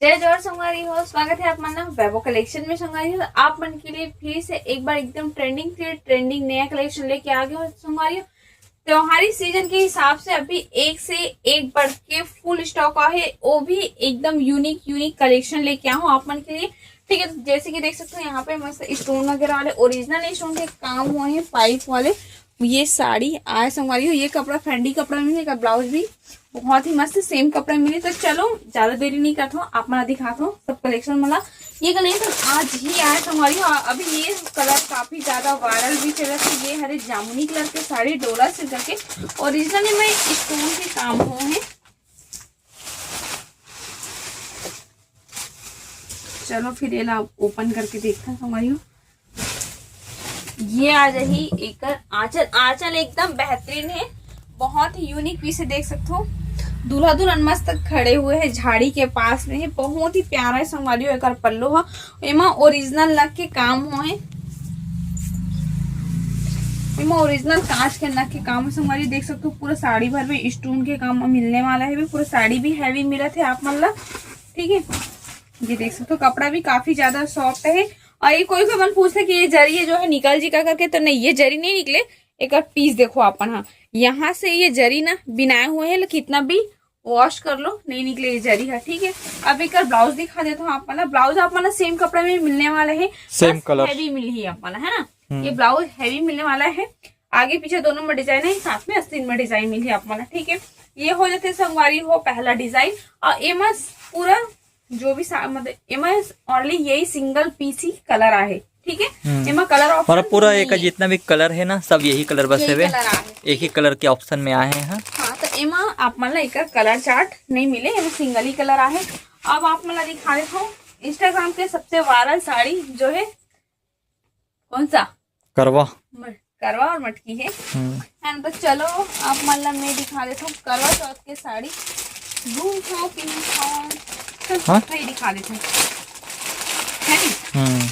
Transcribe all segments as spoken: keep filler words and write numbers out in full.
जय जोहार संगवारी हो, स्वागत है आप मन ला वैभव कलेक्शन में। संगवारी हो, आप मन के लिए फिर से एक बार एकदम ट्रेंडिंग से ट्रेंडिंग नया कलेक्शन लेके आ गए हो संगवारी हो। त्योहारी सीजन के हिसाब से अभी एक से एक बढ़ के फुल स्टॉक आहे, वो भी एकदम यूनिक यूनिक कलेक्शन लेके आऊँ आप मन के लिए। ठीक है, तो जैसे कि देख सकते हो, यहाँ पे मस्त स्टोन वगैरह वाले ओरिजिनल स्टोन के काम हुए हैं, पाइप वाले। ये साड़ी आए संगवारी हो, ये कपड़ा फैंडी कपड़ा में है, ब्लाउज भी बहुत ही मस्त सेम कपड़ा मिले। तो चलो, ज्यादा देरी नहीं करता हूँ, आप मन ला दिखाता हूँ सब कलेक्शन मन ला। ये कलेक्शन आज ही आया संगवारी हो। अभी ये कलर काफी ज्यादा वायरल भी चला था। ये हरे जामुनी कलर के साड़ी, डोला सिल्क के, ओरिजिनल में स्टोन के काम हुए हैं। चलो फिर ये ला ओपन करके देखते हैं संगवारी हो। ये आ जाही एकर आंचल। आंचल एकदम बेहतरीन है, बहुत ही यूनिक पीस है। देख सकते हो, दूल्हा दुल्हन मस्त खड़े हुए हैं झाड़ी के पास में है, बहुत ही प्यारा है संगवारी हो। एकर पल्लू ह, एमा ओरिजिनल नग के काम हुए है, एमा ओरिजिनल कांच के नग के काम है संगवारी। देख सकते हो, पूरा साड़ी भर में स्टोन के काम मिलने वाला है, पूरा साड़ी भी हैवी मिलत है आप मन ला। ठीक है, ये देख सकते हो, कपड़ा भी काफी ज्यादा सॉफ्ट है। और ये कोई कोई मन पूछते कि ये जरी ये जो है निकल जी का करके, तो नहीं, ये जरी नहीं निकले। एक पीस देखो अपन, हाँ, यहाँ से ये जरी ना बिनाए हुए हैं, लेकिन कितना भी वॉश कर लो, नहीं निकले ये जरी है। ठीक है, अब एक ब्लाउज दिखा देता हूँ आप मन ला। ब्लाउज आप मन ला सेम कपड़ा में मिलने वाला है, सेम बस कलर। हैवी मिली है आप मन ला, है ना? हम्म। ये ब्लाउज हैवी मिलने वाला है, आगे पीछे दोनों में डिजाइन है, साथ में अस्तीन में डिजाइन मिली है आप मन ला। ठीक है, ये हो जाते संगवारी हो पहला डिजाइन। और एमा पूरा जो भी सा-, मतलब एमा ओनली यही सिंगल पीस ही कलर आहे। ठीक है, हम्म। एमा कलर ऑप्शन और पूरा नहीं एक है। जितना भी कलर है ना, सब यही कलर बस यही हवे। कलर आहे। एक ही कलर के ऑप्शन में आए हैं। हाँ, तो एमा आप मन ला एकर कलर चार्ट नहीं मिले, एमा सिंगल ही कलर आहे। अब आप मन ला दिखा देता हूँ इंस्टाग्राम के सबसे वायरल साड़ी जो है, कौन सा? करवा। मट-, करवा और मटकी है। हम्म। है ना, तो चलो आप मन ला मैं दिखा देता हूँ करवा चौथ के साड़ी। घूम खाओ, पी खाओ, सब हाँ? सही दिखा देते हैं, है नी? हम्म।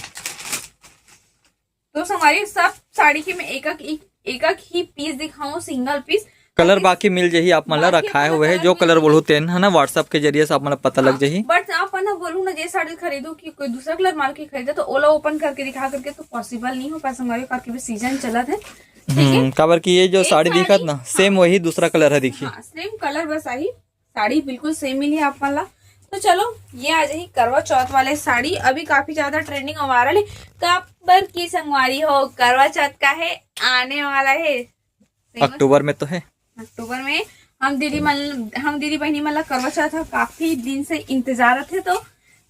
तो संगवारी सब साड़ी के मैं एक एक, एक, एक ही पीस दिखाऊँ, सिंगल पीस। कलर बाकी मिल जाही आप मन ला, बाकी रखाए अपन हुए है, कलर जो मिल कलर जाही। बोलहू तेन है ना, WhatsApp के जरिए से आप मन ला पता लग हाँ, जाही। बट आप मन बोलू ना, जे साड़ी खरीदू कि कोई दूसरा कलर माल के खरीदे, तो ओला ओपन करके दिखा करके तो पॉसिबल नहीं हो पाए संगवारी, काबर कि भी सीजन चलत है। ठीक है? हम्म, काबर कि ये जो एक साड़ी दिखत साड़ी, ना, हाँ। सेम वही दूसरा कलर है, देखिए। हाँ, सेम कलर बस आही, साड़ी बिल्कुल सेम मिली आप मन ला। तो चलो, ये आ जाही करवा चौथ वाले साड़ी, अभी काफी ज्यादा ट्रेंडिंग और वायरल है। काबर की संगवारी हो, करवा चौथ का है, आने वाला है। सही में? अक्टूबर में तो है। अक्टूबर में हम दीदी मन, हम दीदी बहनी मन ला करवा चौथ का काफी दिन से इंतजार थे, तो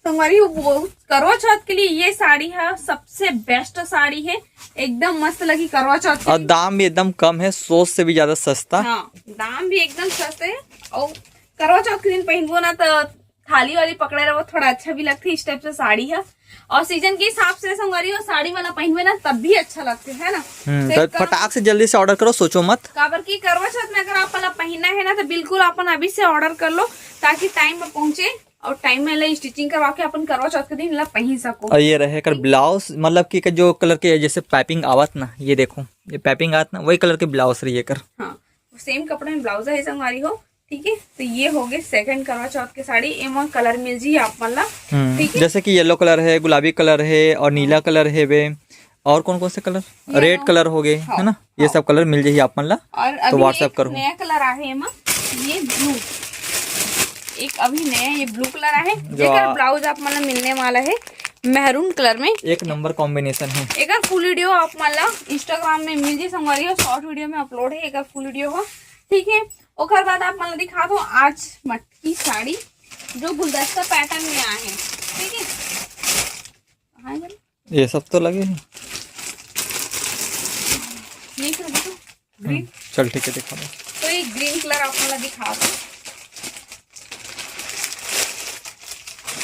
संगवारी हो, वो करवा चौथ के लिए ये साड़ी है, सबसे बेस्ट साड़ी है, एकदम मस्त लगी करवा चौथ के और लिए। दाम भी एकदम कम है, सोच से भी ज्यादा सस्ता। हाँ, दाम भी एकदम सस्ता है। और करवा चौथ के दिन पहनबो ना, तो थाली वाली पकड़े रहो, थोड़ा अच्छा भी लगता है इस टाइप से साड़ी है। और सीजन के हिसाब से संगवारी हो, साड़ी वाला पहनबे ना, तब भी अच्छा लगता है ना। हम्म, तो तो कम फटाक से जल्दी से ऑर्डर करो, सोचो मत। काबर की करवा चौथ में अगर आप वाला पहनना है ना, तो बिल्कुल अपन अभी से ऑर्डर कर लो, ताकि टाइम में पहुंचे और टाइम में ला स्टिचिंग करवा के अपन करवा चौथ के दिन ला पहन सको। और ये रहे कर ब्लाउज, मतलब कि जो कलर के जैसे पाइपिंग आवत ना, ये देखो, ये पाइपिंग आवत ना, वही कलर के ब्लाउज रही है कर। हाँ, सेम कपड़ा में ब्लाउज है संगवारी हो। ठीक है, तो ये हो गए सेकंड करवा चौथ के साड़ी। एमा कलर मिल जी आप मन ला। हम्म, ठीक है। जैसे कि येलो कलर है, गुलाबी कलर है और नीला कलर है बे। और कौन कौन से कलर? ये रेड लो। कलर हो गए, हाँ, है ना? ये हाँ। सब कलर मिल जाही आप मन ला, और तो अभी WhatsApp एक करो। नया कलर आहे एमा, ये ब्लू, एक अभी नया ये ब्लू कलर आहे, जो जेकर आ- ब्लाउज आप मन ला मिलने वाला है मैरून कलर में। एक नंबर कॉम्बिनेशन है। एकर फुल वीडियो आप मन ला इंस्टाग्राम में मिल जी संगवारी हो, शॉर्ट वीडियो में अपलोड है एकर फुल वीडियो हो। ठीक है, ओकर बाद आप मन ला दिखा दो आज मटकी साड़ी, जो गुलदस्ता पैटर्न में आए हैं। ठीक है, हाँ, ये सब तो लगे हैं। ये क्या देखो, ग्रीन। हम्म, चल ठीक है, दिखा दो। तो ये ग्रीन कलर आप मन ला दिखा दो।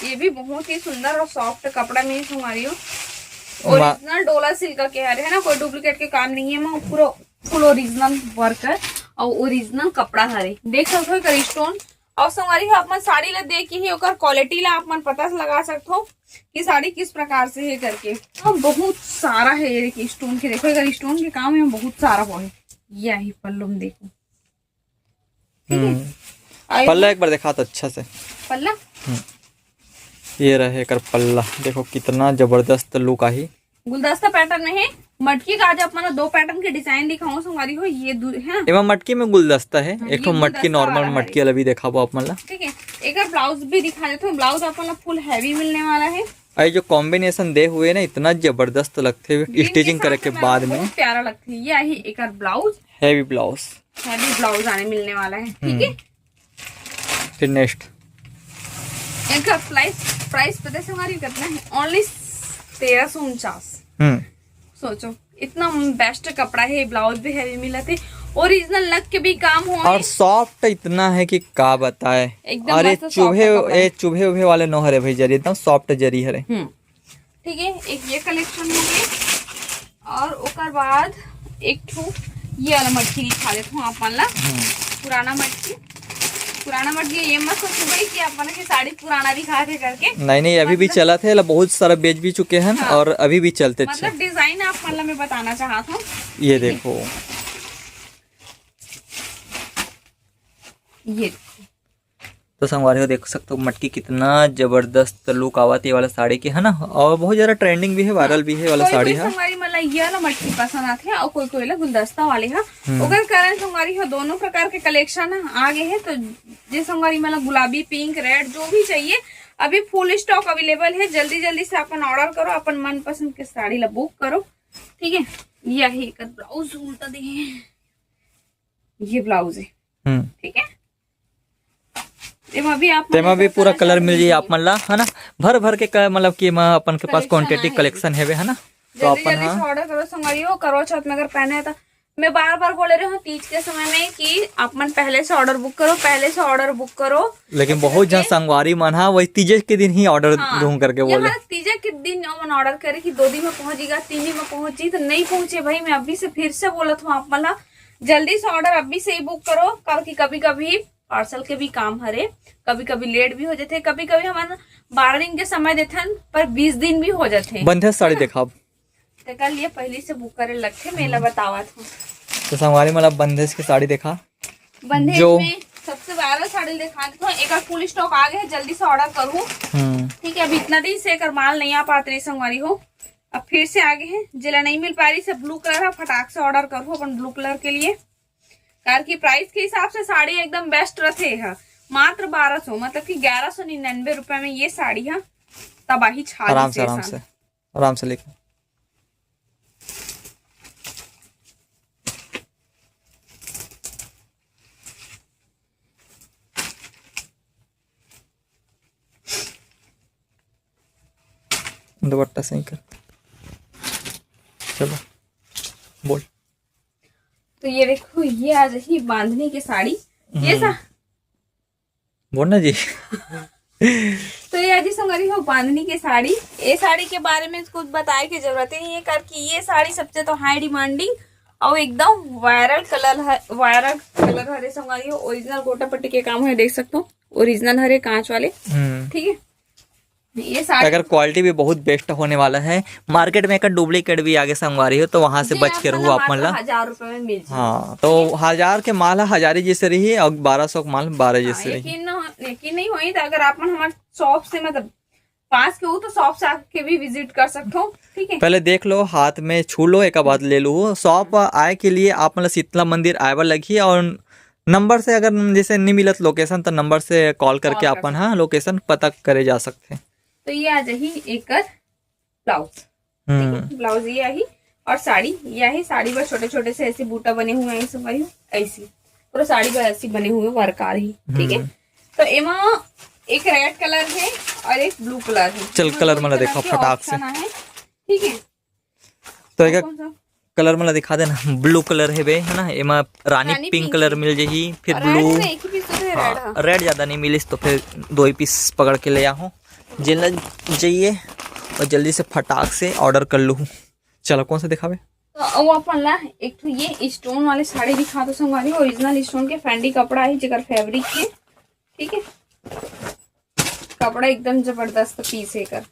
ये भी बहुत ही सुंदर और सॉफ्ट कपड़ा में संगवारी हो। मा- ओरिजिनल डोला सिल्क के हरे है ना, कोई डुप्लीकेट के काम नहीं है, मैं पूरा फुल ओरिजिनल वर्क है और ओरिजिनल कपड़ा हरे। देख सकते हो एकर स्टोन। और संगवारी हो, आप मन साड़ी ला देख के ही ओकर क्वालिटी ला आप मन पता लगा सकते हो कि साड़ी किस प्रकार से है करके। हाँ, बहुत सारा है ये देखिए स्टोन के, देखो एकर स्टोन के काम है बहुत सारा हुआ है। ये आई पल्लू में देखो, ठीक है? हम्म। और पल्ला एक बार दिखा तो अच्छा से। पल्ला? हम्म। ये रहे एकर पल्ला, देखो कितना जबरदस्त लुक आही। गुलदस्ता पैटर्न में है। मटकी का आज आप मन ला दो पैटर्न के डिजाइन दिखाऊं संगवारी हो। ये दू है ना, एमा मटकी में गुलदस्ता है। हाँ, एक ठो ये मटकी, गुलदस्ता नॉर्मल वाला है। मटकी वाला भी दिखाबो आप मन ला। ठीक है, एकर ब्लाउज भी दिखा देते हैं। ब्लाउज आप मन ला फुल हैवी मिलने वाला है। अरे जो कॉम्बिनेशन दे हुए ना, इतना जबरदस्त लगथे। ग्रीन के स्टिचिंग करे साथ के में बाद में बहुत प्यारा लगथे। ये आही एकर blouse, heavy blouse. Heavy blouse आने मिलने वाला है। ठीक है, हम्म। फिर नेक्स्ट। इनका प्राइस, प्राइस पता है संगवारी कितना है? ओनली तेरह सौ उनचास। हम्म। सोचो, इतना बेस्ट कपड़ा है, ब्लाउज भी हैवी मिलत है, ओरिजिनल नग के भी काम हो। और सॉफ्ट इतना है कि का बताए। एकदम अरे मस्त सॉफ्ट चुभे, कपड़ा है। ए, चुभे उभे वाले नो हरे भाई जरी, एकदम सॉफ्ट जरी हरे। हम्म। ठीक है, एक ये कलेक्शन हो गई। और ओकर बाद एक ठो ये वाला मटकी दिखा देत हूँ आप मन ला। हम्म। पुराना मटकी, पुराना मटकी। ये मत सोचो भाई कि आप मन के साड़ी पुराना दिखात हे करके। नहीं, नहीं, अभी भी मतलब चलत हे, एला बहुत सारा बेच भी चुके हैं हाँ। और अभी भी चलते मतलब डिजाइन आप मन ला मैं बताना चाहत हूँ। ये ठीक है। देखो, ये देखो। तो संगवारी हो देख सकते हो मटकी कितना जबरदस्त लुक आवत ये वाला साड़ी के, है ना? और बहुत ज्यादा ट्रेंडिंग भी है, वायरल भी है ये वाला कोई साड़ी कोई है। संगवारी मन ला ये वाला मटकी पसंद आथे और कोई कोई ला गुलदस्ता वाले हा। हम्म। ओकर कारण संगवारी हो दोनों प्रकार के कलेक्शन आ गए हैं। तो जे संगवारी मन ला गुलाबी, पिंक, रेड जो भी चाहिए, अभी फुल स्टॉक अवेलेबल है। जल्दी जल्दी से अपन ऑर्डर करो, अपन मनपसंद के साड़ी ला बुक करो। ठीक है, यही एकर ब्लाउज उल्टा दे, ये ब्लाउज है। हम्म। ठीक है, एमा भी आप तेमा भी पूरा कलर मिल जाई आप मन ला, है ना? भर भर के क-, मतलब कि एमा अपन के पास कलेक्शन क्वांटिटी है। कलेक्शन हेवे, है ना? तो जल्दी अपन जल्दी हाँ से ऑर्डर करो संगवारी हो। करवा चौथ में अगर पहने हैं तो मैं बार बार बोले रहे हूँ तीज के समय में कि आप मन पहले से ऑर्डर बुक करो, पहले से ऑर्डर बुक करो। लेकिन ऐसे बहुत जन करके संगवारी मन हा वही तीजे के दिन ही ऑर्डर हाँ, दूं करके बोले। यहाँ तीजे के दिन ओमन ऑर्डर करे कि दो दिन में पहुंच जाएगा, तीन दिन में पहुंच जाई, तो नहीं पहुंचे भाई। मैं अभी से फिर से बोलत हूँ आप मन ला, जल्दी से ऑर्डर अभी से ही बुक करो, क्योंकि कभी कभी पार्सल के भी काम हरे, कभी कभी लेट भी हो जाथे, कभी कभी हमन बारह दिन के समय देथन पर बीस दिन भी हो जाथे। बंधे साड़ी है ना? देखाब। तेकर लिए पहली से बुक करे लगथे, मैं ला बतावत हूँ। तो संगवारी मन ला बंधेज के साड़ी देखा। बंधेज जो में सबसे वायरल साड़ी दिखा देथों, एकर फुल स्टॉक आ गए है, जल्दी से ऑर्डर करू। हम्म। ठीक है, अभी इतना दिन से एकर माल नहीं आ पात रही संगवारी हो, अब फिर से आ गए हैं। जेला नहीं मिल पा रही से ब्लू कलर है, फटाक से ऑर्डर करू अपन ब्लू कलर के लिए, कारण कि प्राइस के हिसाब से साड़ी एकदम बेस्ट रथे है। मात्र बारह सौ, मतलब कि ग्यारह सौ निन्यानवे रुपए में ये साड़ी है, तबाही छा आराम से, आराम से, आराम से लेके। दुपट्टा सही कर, चलो बोल। तो ये देखो, ये आ जाही बांधनी के साड़ी, ये हम्म। सा बोल ना जी। तो ये आ जी संगवारी हो बांधनी के साड़ी। ये साड़ी के बारे में कुछ बताए के जरूरत ही नहीं है, कारण कि ये साड़ी सबसे तो हाई डिमांडिंग और एकदम वायरल कलर है, वायरल कलर हरे संगवारी हो। ओरिजिनल गोटा पट्टी के काम है, देख सकते हो, ओरिजिनल हरे कांच वाले। हम्म। ठीक है, ये साड़ी अगर क्वालिटी भी बहुत बेस्ट होने वाला है, मार्केट में एक डुप्लीकेट भी आगे संगवारी हो, तो वहां से जी, बच के रहो आप मन ला। हजार रुपए में मिल जाए। हाँ, तो हजार के माल है, हजारी जैसे रही और बारह सौ के माल बारह हाँ, जैसे रही। यकीन न हो, यकीन नहीं होई तो अगर आप मन हमारे शॉप से, मतलब पास के हो तो शॉप से आके भी विजिट कर सकते हो। ठीक है, पहले देख लो, हाथ में छू लो, एक बाद ले लो। शॉप आए के लिए आप मन ला शीतला मंदिर आए बर लगही और नंबर से अगर जैसे नहीं मिलत लोकेशन तो नंबर से कॉल करके कॉल कर अपन हाँ लोकेशन पता करे जा सकथे। तो ये आ जाही एकर ब्लाउज। हम्म। ठीक है, ब्लाउज ये आही और साड़ी ये आही। साड़ी पर छोटे छोटे से ऐसे बूटा बने हुए हैं, ऐसे भाई ऐसी पूरा साड़ी पर ऐसी बने हुए वर्क आ रही। ठीक है, हम्म। तो एमा एक रेड कलर है और एक ब्लू कलर है। चल, दोनों कलर मन ला दिखाओ फटाक से। ऑप्शन है। ठीक है, तो एक कौन सा? कलर मन ला दिखा देना। ब्लू कलर है बे, है ना? एमा रानी रानी पिंक पिंक कलर है। मिल जाही, फिर रेड ब्लू। में एक ही पीस तो है, रेड हाँ, है। रेड ज्यादा नहीं मिलिस तो फिर दो ही पीस पकड़ के ले आहो। जेन ला जाइए और जल्दी से फटाक से ऑर्डर कर लूँ। चलो, कौन सा दिखावे? तो वो अपन ला एक ठो ये स्टोन वाले साड़ी दिखा दो संगवारी, ओरिजिनल स्टोन के फैंडी कपड़ा है, जेकर फैब्रिक है। ठीक है, कपड़ा एकदम जबरदस्त पीस है एकर।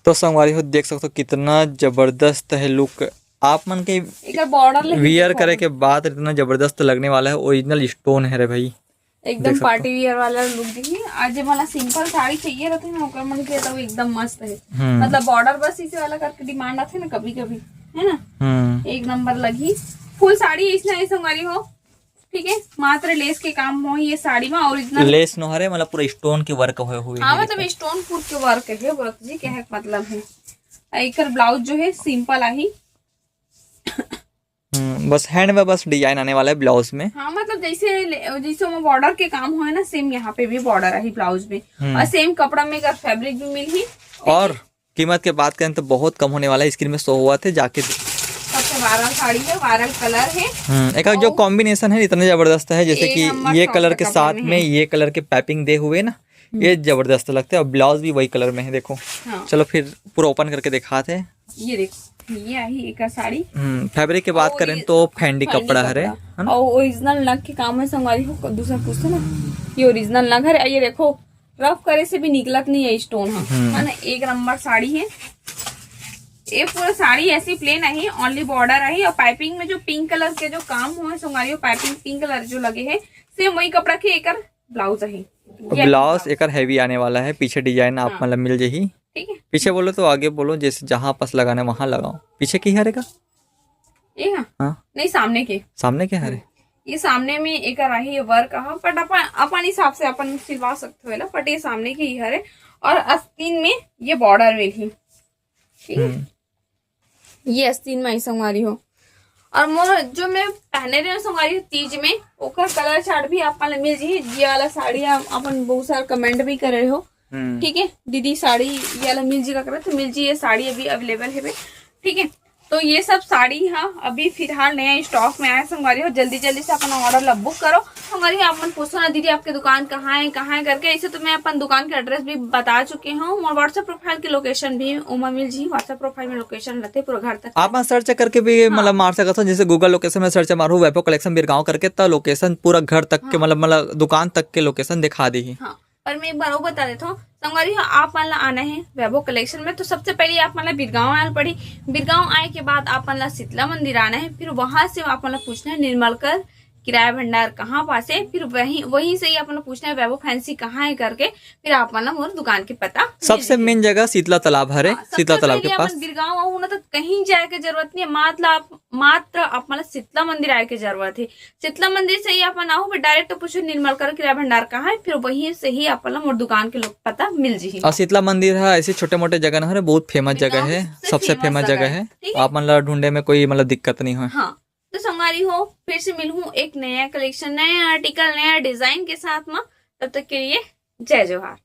तो संगवारी हो देख सकते हो कितना जबरदस्त है लुक आप मन के एकर बॉर्डर ले वियर करे के बाद इतना जबरदस्त लगने वाला है। ओरिजिनल स्टोन है रे भाई, एकदम पार्टी वियर वाला लुक दिही। आज जे वाला सिंपल साड़ी चाहिए रहते हैं ना, ओकर मन के तो एकदम मस्त है। हम्म। मतलब बॉर्डर बस इसे वाला करके डिमांड आते ना कभी कभी, है ना? हम्म। एक नंबर लगी। फुल साड़ी इसने ऐसे हमारी हो, ठीक है, मात्र लेस के काम हो ये साड़ी में। और इतना लेस नो हरे, मतलब पूरा स्टोन के वर्क हुए हुए हाँ, मतलब स्टोन पूर के वर्क है, व्रत जी कहे के मतलब है। एकर ब्लाउज जो है सिंपल आही। हम्म, बस हैंड में बस डिजाइन आने वाला है ब्लाउज में। हाँ, मतलब जैसे जैसे वो बॉर्डर के काम हुआ है ना, सेम यहाँ पे भी बॉर्डर आही ब्लाउज में। हम्म। और सेम कपड़ा में अगर फैब्रिक भी मिली। और कीमत के बात करें तो बहुत कम होने वाला है, स्क्रीन में शो हुआ थे जाके। सबसे वायरल साड़ी है, वायरल कलर है। हम्म, एक जो कॉम्बिनेशन है इतना जबरदस्त है, जैसे कि ये कलर के साथ में ये कलर के पाइपिंग दे हुए ना, ये जबरदस्त लगता है। और ब्लाउज भी वही कलर में है, देखो। हाँ। चलो फिर पूरा ओपन करके दिखाते हैं। ये देखो, ये आई एक साड़ी। हम्म, फैब्रिक की बात करें तो फैंडी कपड़ा है, है ना? और ओरिजिनल नग के काम है संगवारी हो, दूसरा पूछते ना, ये ओरिजिनल नग है। ये देखो, रफ करे से भी निकलत नहीं है स्टोन, हाँ, हम्म। है ना? एक नंबर साड़ी है। ये पूरा साड़ी ऐसी प्लेन आई, ओनली बॉर्डर आई। और पाइपिंग में जो पिंक कलर के जो काम हुए संगवारी हो, पाइपिंग पिंक कलर जो लगे है, सेम वही कपड़ा के एकर ब्लाउज आई। ब्लाउज एकर हैवी आने वाला है, पीछे डिजाइन आप हाँ। मतलब मिल जाही। ठीक है। पीछे बोलो तो आगे बोलो, जैसे जहाँ पास लगाना है वहाँ लगाओ। पीछे की हरे का? ये हाँ। हाँ। नहीं, सामने के। सामने के हरे? हम्म। ये सामने में एक रही है वर्क, हाँ, but अपन अपन हिसाब से अपन सिलवा सकते हो ना, but ये सामने के ही हरे। और आस्तीन में ये बॉर्डर में भी, ठीक है? हम्म। ये आस्तीन में संगवारी हो। और मोर जो मैं पहने रहे संगवारी हो तीज में, ओकर कलर चार्ट भी आप मन ला मिल जी। ये वाला साड़ी आप अपन बहुत सारा कमेंट भी करे रहे हो, हम्म। ठीक है दीदी, साड़ी ये वाला मिल जी का करे तो मिल जी, ये साड़ी अभी अवेलेबल है, ठीक है। तो ये सब साड़ी हाँ अभी फिलहाल नया स्टॉक में आया संगवारी हो, जल्दी जल्दी से अपन ऑर्डर ला बुक करो। संगवारी हो, आप मन पूछो ना दीदी आपके दुकान कहाँ है, कहाँ है करके। ऐसे तो मैं अपन दुकान के एड्रेस भी बता चुके हूँ और WhatsApp प्रोफाइल की लोकेशन भी उमा मिल जी, WhatsApp प्रोफाइल में लोकेशन रहते पूरा घर तक। आप मन सर्च करके भी हाँ। मतलब मार सकत हो, जैसे गूगल लोकेशन में सर्च मारो वैभव कलेक्शन बीरगांव करके, तो लोकेशन पूरा घर तक के हाँ। मतलब मतलब दुकान तक के लोकेशन दिखा दी। हाँ। पर मैं एक बार वो बता देता हूँ संगवारी हो, आप मन ला आना है वैभव कलेक्शन में, तो सबसे पहले आप मन ला बीरगांव आना पड़ी। बीरगांव आए के बाद आप मन ला शीतला मंदिर आना है, फिर वहां से आप मन ला पूछना है निर्मलकर किराया भंडार कहाँ पास है, फिर वहीं वहीं से ही आप मन ला पूछना है वैभव फैंसी कहाँ है करके, फिर आप मन ला मोर दुकान के पता मिल सबसे जाही। मेन जगह शीतला तालाब हरे, हाँ, सबसे शीतला तालाब के पहले आप पास। मन बीरगांव आओ ना तो कहीं जाए के जरूरत नहीं है, मात्र आप मात्र आप मन ला शीतला मंदिर आए के जरूरत है। शीतला मंदिर से ही आप मन आओ, डायरेक्ट पूछो निर्मलकर किराया भंडार कहाँ है, फिर वहीं से ही आप मन ला मोर दुकान के लोग पता मिल जी। और शीतला मंदिर है ऐसे छोटे मोटे जगह ना हरे, बहुत फेमस जगह है, सबसे फेमस जगह है, ठीक है? आप मन ला ढूंढे में कोई मतलब दिक्कत नहीं हो। हाँ, तो संगवारी हो, फिर से मिलूँ एक नया कलेक्शन, नया आर्टिकल, नया डिजाइन के साथ में। तब तक के लिए जय जोहार।